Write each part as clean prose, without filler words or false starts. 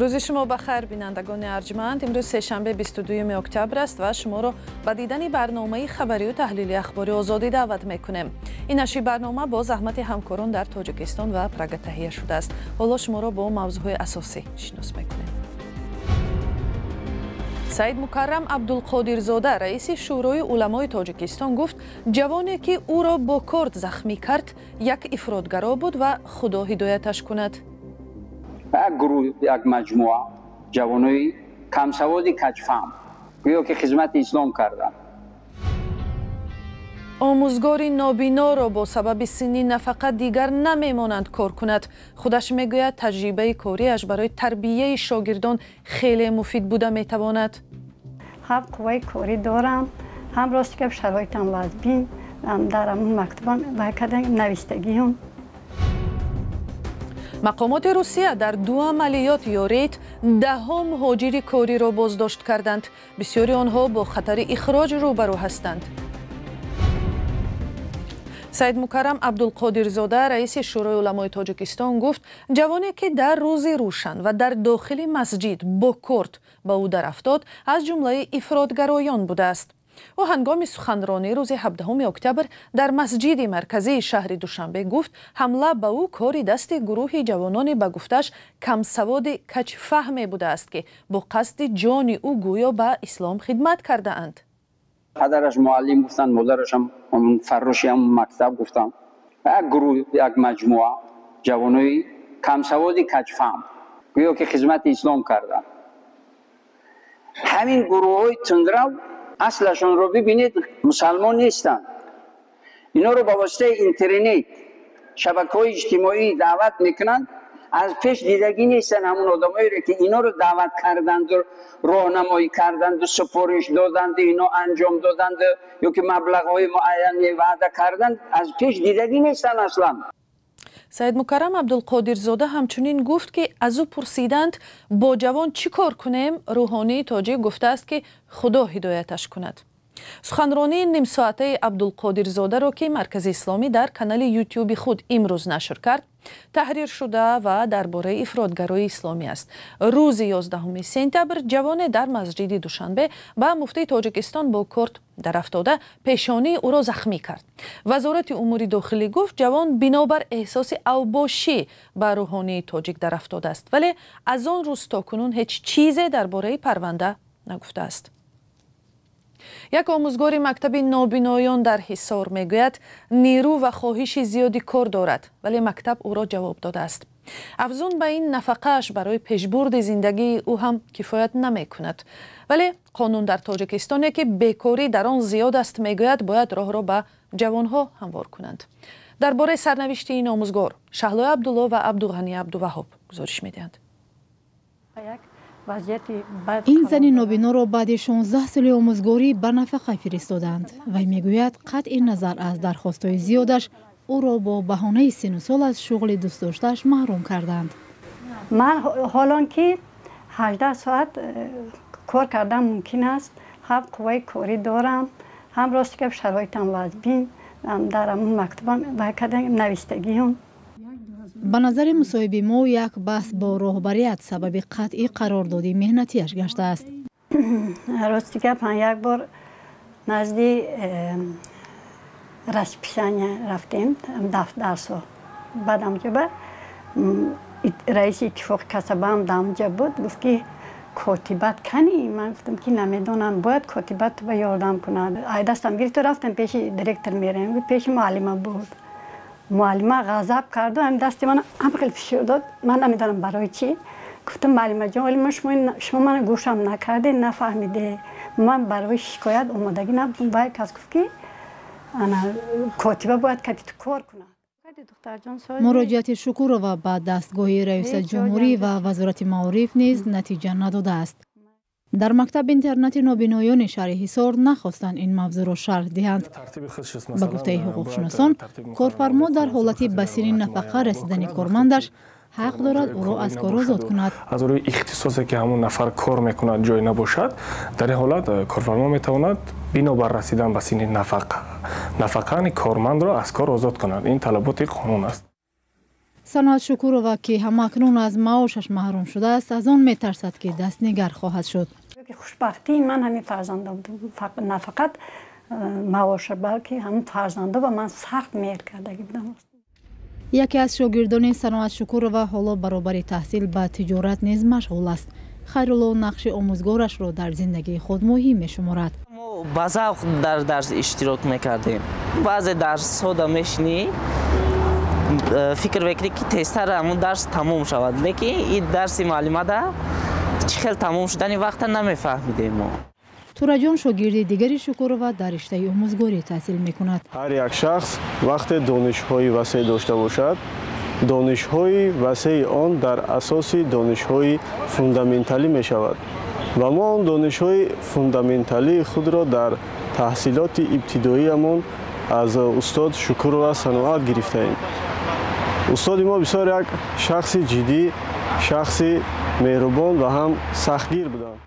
Рӯзи шумо ба хайр, бинандагони арҷманд. Имрӯз сешанбе, 22 октябр аст ва шуморо ба дидани барномаи хабарию таҳлили Ахбори Озодӣ даъват мекунем. Ин нашри барнома бо заҳмати ҳамкорон дар Тоҷикистон ва Прага таҳия шудааст. Ҳоло шуморо бо мавзӯъҳои асосӣ шинос мекунем. Саид Мукаррам Абдулқодирзода, раиси Шӯрои уламои Тоҷикистон, гуфт, ҷавоне, ки ӯро бо корд захмӣ кард, як ифротгаро буд ва Худо ҳидояташ кунад. Як гурӯҳ, як маҷмӯа ҷавонои камсаводи каҷфаҳм, гӯё ки хизмати ислом карданд. Омӯзгори нобиноро бо сабаби синни нафақа дигар намемонанд кор кунад. Худаш мегӯяд, таҷрибаи кориаш барои тарбияи шогирдон хеле муфид буда метавонад. Ҳам қувваи корӣ дорам, ҳам рости гап, шароитам вазбин. Дар ҳамун мактубам вай карда навистагиам. Мақомоти Русия дар ду амалиёт ё рейд даҳҳо муҳоҷири кориро боздошт карданд. Бисёри онҳо бо хатари ихроҷ рӯбарӯ ҳастанд. Саид Мукаррам Абдулқодирзода, раиси Шӯрои уламои Тоҷикистон, гуфт, ҷавоне, ки дар рӯзи рӯшан ва дар дохили масҷид бо корд ба ӯ дарафтод, аз ҷумлаи ифротгароён будааст. Ӯ ҳангоми суханронӣ рӯзи 17 октябр дар масҷиди марказии шаҳри Душанбе гуфт, ҳамла ба ӯ кори дасти гурӯҳи ҷавонони, ба гуфташ, камсаводи каҷфаҳме будааст, ки бо қасди ҷони ӯ гӯё ба ислом хидмат кардаанд. Падараш муаллим гуфтанд, модарашам фарроши ҳам мактаб гуфтанд. Як гурӯҳ, як маҷмӯа ҷавонои камсаводи каҷфаҳм, гӯё ки хизмати ислом карданд. Ҳамин гурӯҳҳои тундрав аслашонро бибинед, мусалмон нестанд. Инҳоро ба воситаи интернет, шабакаҳои иҷтимоӣ даъват мекунанд. Аз пеш дидагӣ нестанд. Ҳамун одамоеро, ки инҳоро даъват карданду роҳнамоӣ карданду супориш доданду ино анҷом доданду ё ки маблағҳои муайяне ваъда карданд, аз пеш дидагӣ нестанд аслан. Саид Мукаррам Абдулқодирзода ҳамчунин гуфт, ки аз ӯ пурсиданд, бо ҷавон чӣ кор кунем, рӯҳонии тоҷик гуфтааст, ки Худо ҳидояташ кунад. Суханронии нимсоатаи Абдулқодирзодаро, ки Маркази исломӣ дар канали Ютюби худ имрӯз нашр кард, таҳрир шуда ва дар бораи ифротгарои исломӣ аст. Рӯзи 11 сентябр ҷавоне дар масҷиди Душанбе ба муфтии Тоҷикистон бо корд дарафтода, пешонии ӯро захмӣ кард. Вазорати умури дохилӣ гуфт, ҷавон бинобар эҳсоси авбошӣ ба рӯҳонии тоҷик дарафтодааст, вале аз он рӯз то кунун ҳеҷ чизе дар бораи парванда нагуфтааст. Як омӯзгори мактаби нобиноён дар Ҳисор мегӯяд, нерӯ ва хоҳиши зиёди кор дорад, вале мактаб ӯро ҷавоб додааст. Афзун ба ин, нафақааш барои пешбурди зиндагии ӯ ҳам кифоят намекунад. Вале қонун дар Тоҷикистоне, ки бекорӣ дар он зиёд аст, мегӯяд, бояд роҳро ба ҷавонҳо ҳамвор кунанд. Дар бораи сарнавишти ин омӯзгор Шаҳлои Абдулло ва Абдуғанӣ Абдуваҳоб гузориш медиҳанд. Ин зани нобиноро баъди 16 соли омӯзгорӣ ба нафақа фиристоданд. Вай мегӯяд, қатъи назар аз дархостҳои зиёдаш, ӯро бо баҳонаи сину сол аз шуғли дӯстдоштааш маҳрум карданд. Ман ҳолон ки 18 соат кор кардан мумкин аст, ҳам қувваи корӣ дорам, ҳам рости гап, шароитам вазбин. Дар ҳамун мактубам вай карда навистагиам. Ба назари мусоҳиби мо, як баҳс бо роҳбарият сабаби қатъи қарордоди меҳнатиаш гаштааст. Рости гап, ман як бор назди расписание рафтем, дарсҳо. Баъд амҷоба раиси иттифоқи касабаам дамҷа буд. Гуфт, ки котибат кани? Ман гуфтам, ки намедонам, бояд котибат ба ёрдам кунад. Ай дастам гирифту рафтам, пеши директор мерем. Пеши муаллима буд. Муаллима ғазаб карду ҳам дасти мана ҳам хел фишор дод. Ман намедонам барои чӣ. Гуфтам: «Муаллимаҷон, вале шумо мана гӯшам накарде, нафаҳмиде. Ман барои шикоят омодагӣ набудам». Вай кас гуфт, ки ана котиба бояд кати ту кор кунад. Муроҷиати Шукурова ба дастгоҳи Раёсати ҷумҳурӣ ва Вазорати маориф низ натиҷа надодааст. Дар мактаб интернати нобиноёни шаҳри Ҳисор нахостанд ин мавзӯъро шарҳ диҳанд. Ба гуфтаи ҳуқуқшиносон, корфармо дар ҳолати ба синни нафақа расидани кормандаш ҳақ дорад ӯро аз кор озод кунад. Аз рӯи ихтисосе, ки ҳамон нафар кор мекунад, ҷой набошад, дар ин ҳолат корфармо метавонад бинобар расидан ба синни нафақа кормандро аз кор озод кунад. Ин талаботи қонун аст. Саноат Шукурова, ки ҳамакнун аз маошаш маҳрум шудааст, аз он метарсад, ки дастнигар хоҳад шуд. Хушбахтии ман ҳамин фарзандо, на фақат маоша, балки ҳамин фарзандо ба ман сахт меҳр кардагӣ будам. Яке аз шогирдони Саноат Шукурова ҳоло баробари таҳсил ба тиҷорат низ машғул аст. Хайрулло нақши омӯзгорашро дар зиндагии худ муҳим мешуморад. Мо ба завқ дар дарс иштирок мекардем. Баъзе дарсҳода мешинӣ, фикр мекунӣ, ки тезтар ҳамун дарс тамом шавад, лекин ин дарси муаллимада чӣ хел тамом шудани вақта намефаҳмидем мо. Тураҷон, шогирди дигари Шукурова, дар риштаи омӯзгорӣ таҳсил мекунад. Ҳар як шахс вақте донишҳои васеъ дошта бошад, донишҳои васеи он дар асоси донишҳои фундаменталӣ мешавад ва мо он донишҳои фундаменталии худро дар таҳсилоти ибтидоиямон аз устод Шукурова Саноат гирифтаем. Устоди мо бисёр як шахси ҷиддӣ, шахси меҳрубон ва ҳам сахтгир буданд.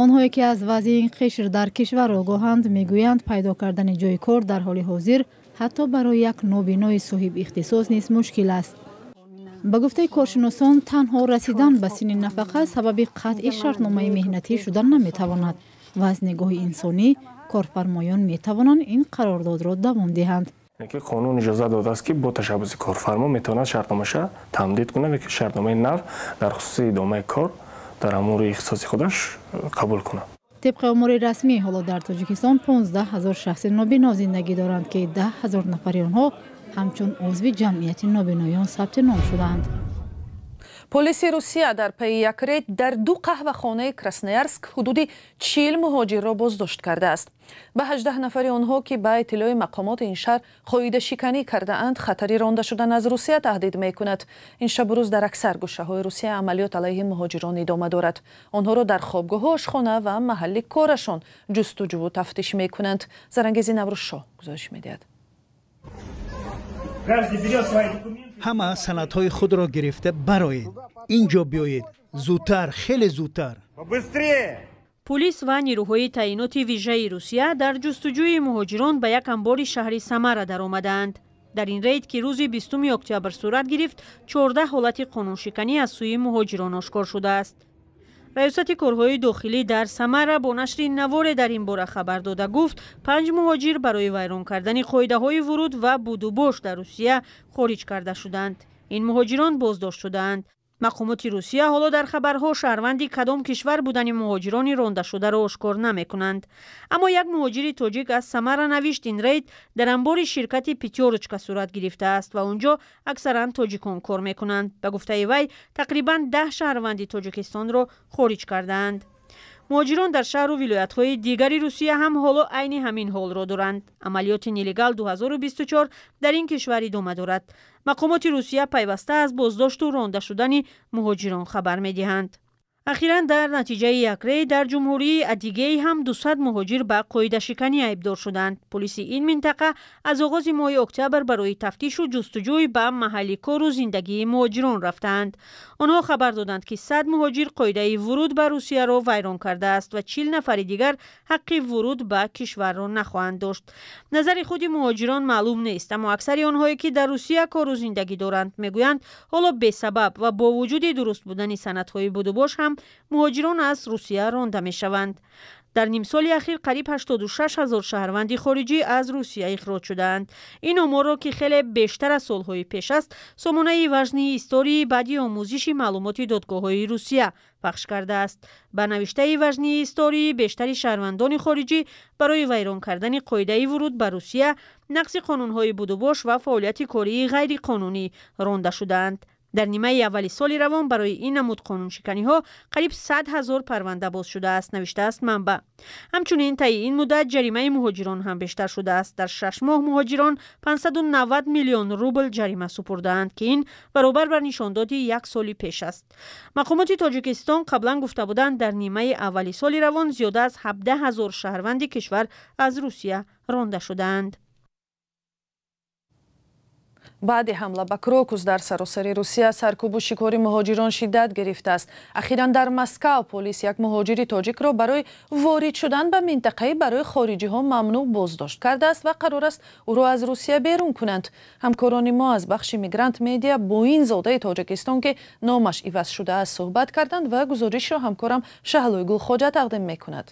Онҳое, ки аз вазъи ин қишр дар кишвар огоҳанд, мегӯянд, пайдо кардани ҷойи кор дар ҳоли ҳозир ҳатто барои як нобинои соҳиб ихтисос низ мушкил аст. Ба гуфтаи коршиносон, танҳо расидан ба синни нафақа сабаби қатъи шартномаи меҳнатӣ шуда наметавонад ва аз нигоҳи инсонӣ корфармоён метавонанд ин қарордодро давом диҳанд. Ки қонун иҷоза додааст, ки бо ташаббуси корфармо метавонад шартномаша тамдид кунад ки шартномаи нав дар хусуси идомаи кор дар ҳамон рӯи ихтисоси худаш қабул кунад. Тибқи омори расмӣ, ҳоло дар Тоҷикистон 15 000 шахси нобино зиндагӣ доранд, ки 10 000 нафари онҳо ҳамчун узви ҷамъияти нобиноён сабти ном шудаанд. Полиси Русия дар пайи як рейд дар ду қаҳвахонаи Красноярск ҳудуди 40 муҳоҷирро боздошт кардааст. Ба 18 нафари онҳо, ки ба иттилои мақомоти ин шаҳр қоидашиканӣ кардаанд, хатари ронда шудан аз Русия таҳдид мекунад. Ин шабу рӯз дар аксар гӯшаҳои Русия амалиёт алайҳи муҳоҷирон идома дорад. Онҳоро дар хобгоҳу ошхона ва маҳалли корашон ҷустуҷӯву тафтиш мекунанд. Зарангези Наврӯзшоҳ гузориш медиҳад. Ҳама санадҳои худро гирифта бароед, ин ҷо биёед, зудтар, хеле зудтар. Пулис ва нирӯҳои таъиноти вижаи Русия дар ҷустуҷӯи муҳоҷирон ба як амбори шаҳри Самара даромадаанд. Дар ин рейд, ки рӯзи 20 октябр сурат гирифт, 14 ҳолати қонуншиканӣ аз сӯи муҳоҷирон ошкор шудааст. Раёсати корҳои дохилӣ дар Самара бо нашри наворе дар ин бора хабар дода гуфт, панҷ муҳоҷир барои вайрон кардани қоидаҳои вуруд ва будубош дар Русия хориҷ карда шуданд. Ин муҳоҷирон боздошт шудаанд. Мақомоти Русия ҳоло дар хабарҳо шаҳрванди кадом кишвар будани муҳоҷирони рондашударо ошкор намекунанд. Аммо як муҳоҷири тоҷик аз Самара навишт, ин рейд дар амбори ширкати «Пятёрочка» сурат гирифтааст ва он ҷо аксаран тоҷикон кор мекунанд. Ба гуфтаи вай, тақрибан 10 шаҳрванди Тоҷикистонро хориҷ кардаанд. Муҳоҷирон дар шаҳру вилоятҳои дигари Русия ҳам ҳоло айни ҳамин ҳолро доранд. Амалиёти «Нелегал 2024» дар ин кишвар идома дорад. Мақомоти Русия пайваста аз боздошту ронда шудани муҳоҷирон хабар медиҳанд. Ахиран дар натиҷаи як рейд дар ҷумҳурии Адигей ҳам 200 муҳоҷир ба қоидашиканӣ айбдор шуданд. Полиси ин минтақа аз оғози моҳи октябр барои тафтишу ҷустуҷӯй ба маҳалли кору зиндагии муҳоҷирон рафтаанд. Онҳо хабар доданд, ки 100 муҳоҷир қоидаи вуруд ба Русияро вайрон кардааст ва 40 нафари дигар ҳаққи вуруд ба кишварро нахоҳанд дошт. Назари худи муҳоҷирон маълум нест, аммо аксари онҳое, ки дар Русия кору зиндагӣ доранд, мегӯянд, ҳоло бесабаб ва бо вуҷуди дуруст будани санадҳои будубош ҳам муҳоҷирон аз Русия ронда мешаванд. Дар нимсоли ахир қариб 86 ҳазор шаҳрванди хориҷӣ аз Русия ихроҷ шудаанд. Ин оморро, ки хеле бештар аз солҳои пеш аст, сомонаи «Важные истории» баъди омӯзиши маълумоти додгоҳҳои Русия пахш кардааст. Ба навиштаи «Важные истории», бештари шаҳрвандони хориҷӣ барои вайрон кардани қоидаи вуруд ба Русия, нақзи қонунҳои будубош ва фаъолияти кории ғайриқонунӣ ронда шудаанд. Дар нимаи аввали соли равон барои ин намуд қонуншиканиҳо қариб 100 000 парванда боз шудааст, навиштааст манбаъ. Ҳамчунин таи ин муддат ҷаримаи муҳоҷирон ҳам бештар шудааст. Дар 6 моҳ муҳоҷирон 590 миллион рубл ҷарима супурдаанд, ки ин баробар бар нишондоди як соли пеш аст. Мақомоти Тоҷикистон қаблан гуфта буданд, дар нимаи аввали соли равон зиёда аз 17 ҳазор шаҳрванди кишвар аз Русия ронда шудаанд. Баъди ҳамла ба Крокус дар саросари Русия саркӯбу шикори муҳоҷирон шиддат гирифтааст. Ахиран дар Москав полис як муҳоҷири тоҷикро барои ворид шудан ба минтақаи барои хориҷиҳо мамнӯъ боздошт кардааст ва қарор аст ӯро аз Русия берун кунанд. Ҳамкорони мо аз бахши Мигрант Медиа бо ин зодаи Тоҷикистон, ки номаш иваз шудааст, суҳбат карданд ва гузоришро ҳамкорам Шаҳлои Гулхоҷа тақдим мекунад.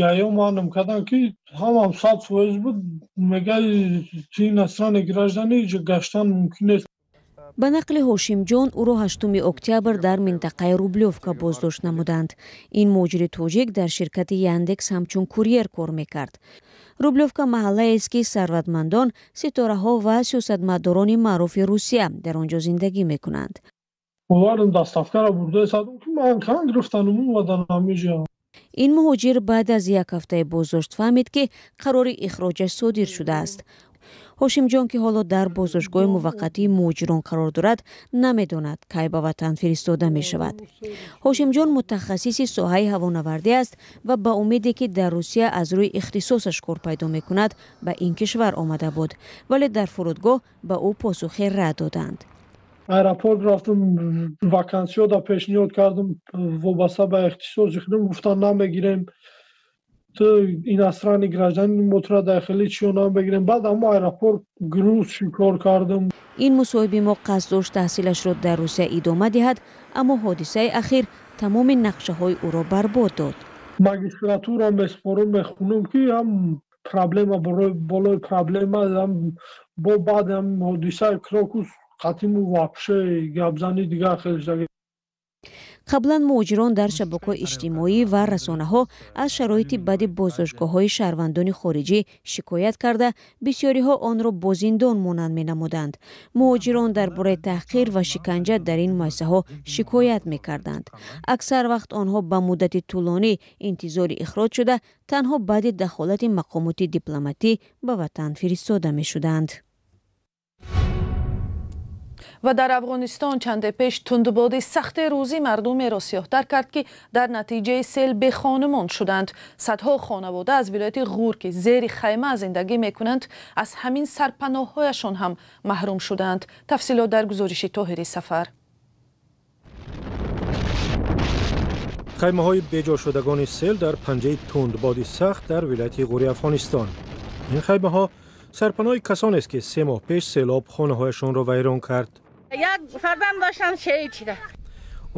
Гаё манам кардам, ки ҳамам 100% буд, мегӯяд, ти иностранный гражданин, иҷо гаштан мумкин нест. Ба нақли Ҳошимҷон, ӯро 8 октябр дар минтақаи Рублёвка боздошт намуданд. Ин муҳоҷири тоҷик дар ширкати Яндекс ҳамчун курьер кор мекард. Рублёвка маҳаллаест, ки сарватмандон, ситораҳо ва сиёсатмадорони маъруфи Русия дар он ҷо зиндагӣ мекунанд. Овардам, доставкаро бурда садум, ки ман кан гирифтанум, омадан ҳамиҷа. Ин муҳоҷир баъд аз як ҳафтаи боздошт фаҳмид, ки қарори ихроҷаш содир шудааст. Ҳошимҷон, ки ҳоло дар боздоштгоҳи муваққатии муҳоҷирон қарор дорад, намедонад, кай ба ватан фиристода мешавад. Ҳошимҷон мутахассиси соҳаи ҳавонавардӣ аст ва ба умеде, ки дар Русия аз рӯи ихтисосаш кор пайдо мекунад, ба ин кишвар омада буд, вале дар фурудгоҳ ба ӯ посухе рад доданд. Аэропорт рафтам, вакансиёда пешниҳод кардам вобаста ба ихтисоси худам, гуфтан, намегирем, ту иностранный гражданин, мо тура дар хеле чиё намегирем. Баъд ҳамо аэропорт грузчи кор кардам. Ин мусоҳиби мо қасд дошт таҳсилашро дар Русия идома диҳад, аммо ҳодисаи ахир тамоми нақшаҳои ӯро барбод дод. Магистратура меспорам, мехунам, ки ҳам проблема болои проблема, ҳам бо баъд ҳам ҳодисаи Крокус қатиму вообще гапзани дигар хеле. Қаблан муҳоҷирон дар шабакаҳои иҷтимоӣ ва расонаҳо аз шароити бади боздоштгоҳҳои шаҳрвандони хориҷӣ шикоят карда, бисёриҳо онро бо зиндон монанд менамуданд. Муҳоҷирон дар бораи таҳқир ва шиканҷа дар ин муассисаҳо шикоят мекарданд. Аксар вақт онҳо ба муддати тӯлонӣ интизори ихроҷ шуда, танҳо баъди дахолати мақомоти дипломатӣ ба ватан фиристода мешуданд. Ва дар Афғонистон чанде пеш тундбоди сахти рӯзӣ мардумеро сиёҳтар кард, ки дар натиҷаи сел бехонумон шуданд. Садҳо хонавода аз вилояти Ғур, ки зери хайма зиндагӣ мекунанд, аз ҳамин сарпаноҳҳояшон ҳам маҳрум шуданд. Тафсилот дар гузориши Тоҳири Сафар. Хаймаҳои беҷошудагони сел дар панҷаи тундбоди сахт дар вилояти Ғури Афғонистон. Ин хаймаҳо сарпаноҳи касонест, ки 3 моҳ пеш селоб хонаҳояшонро вайрон кард. Як фарзанд доштам, шаҳид шуда.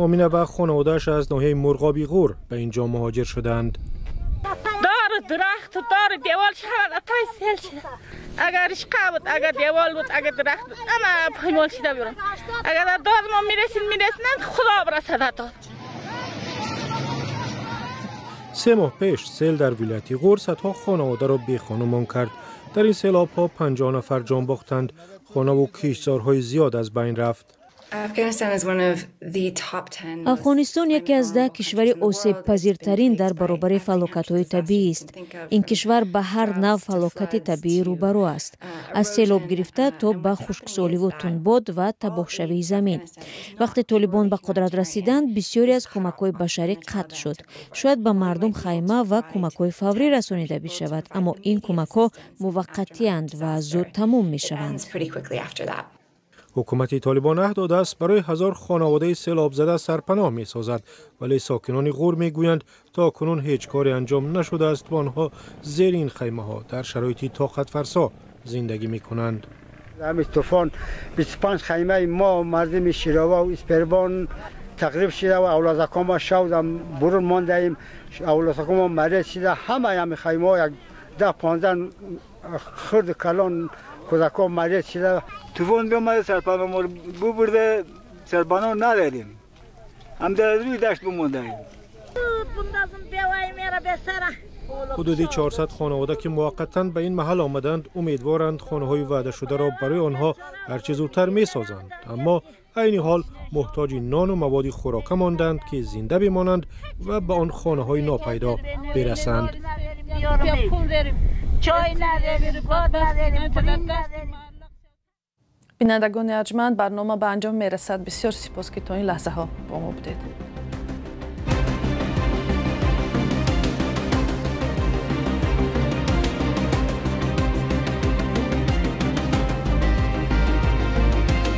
Омина ва хонаводааш аз ноҳияи Мурғоби Ғур ба ин ҷо муҳоҷир шуданд. Дору дарахту дору девол шавад, атай сел шуда. Агар ишқа буд, агар девол буд, агар дарахт буд, ама поймол шуда бурам. Агар дод мо мерасид, мерасиданд, худо бирасад дод. 3 моҳ пеш сел дар вилояти Ғур садҳо хонаводаро бехонумон кард. Дар ин селобҳо 50 нафар ҷон бохтанд, хонаву киштзорҳои зиёд аз байн рафт. Афғонистон яке аз 10 кишвари осебпазиртарин дар баробари фалокатҳои табиӣ аст. Ин кишвар ба ҳар нав фалокати табиӣ рӯбарӯ аст, аз селоб гирифта то ба хушксоливу тундбод ва табоҳшавии замин. Вақте толибон ба қудрат расиданд, бисёре аз кӯмакҳои башарӣ қатъ шуд. Шояд ба мардум хайма ва кӯмакҳои фаврӣ расонида бишавад, аммо ин кӯмакҳо муваққатианд ва зуд тамом мешаванд. Ҳукумати Толибон аҳд додааст, барои 1000 хонаводаи селобзада сарпаноҳ месозад, вале сокинони Ғур мегӯянд, то кунун ҳеҷ коре анҷом нашудааст ва онҳо зери ин хаймаҳо дар шароити тоқатфарсо зиндагӣ мекунанд. Ҳамин тӯфон 25 хаймаи мо, мардуми Широва ва Испербон тақриб шуда ва авлодакон мо шавдам бурун мондаем, авлодакон мо мариз шуда, ҳамаи ҳамин хаймаҳо як 10-15 хурд калон кӯдакон мариз шуда. Тӯфон биомада, сарпаноҳ моро бубурда, сарпаноҳ надорем, ҳам дар рӯи дашт бимондаем. Ҳудуди 400 хонавода, ки муваққатан ба ин маҳал омаданд, умедворанд, хонаҳои ваъдашударо барои онҳо ҳарчи зудтар месозанд, аммо айни ҳол муҳтоҷи нону маводи хӯрока монданд, ки зинда бимонанд ва ба он хонаҳои нопайдо бирасанд. Бинандагони арҷманд, барнома ба анҷом мерасад. Бисёр сипос, ки то ин лаҳзаҳо бо мо будед.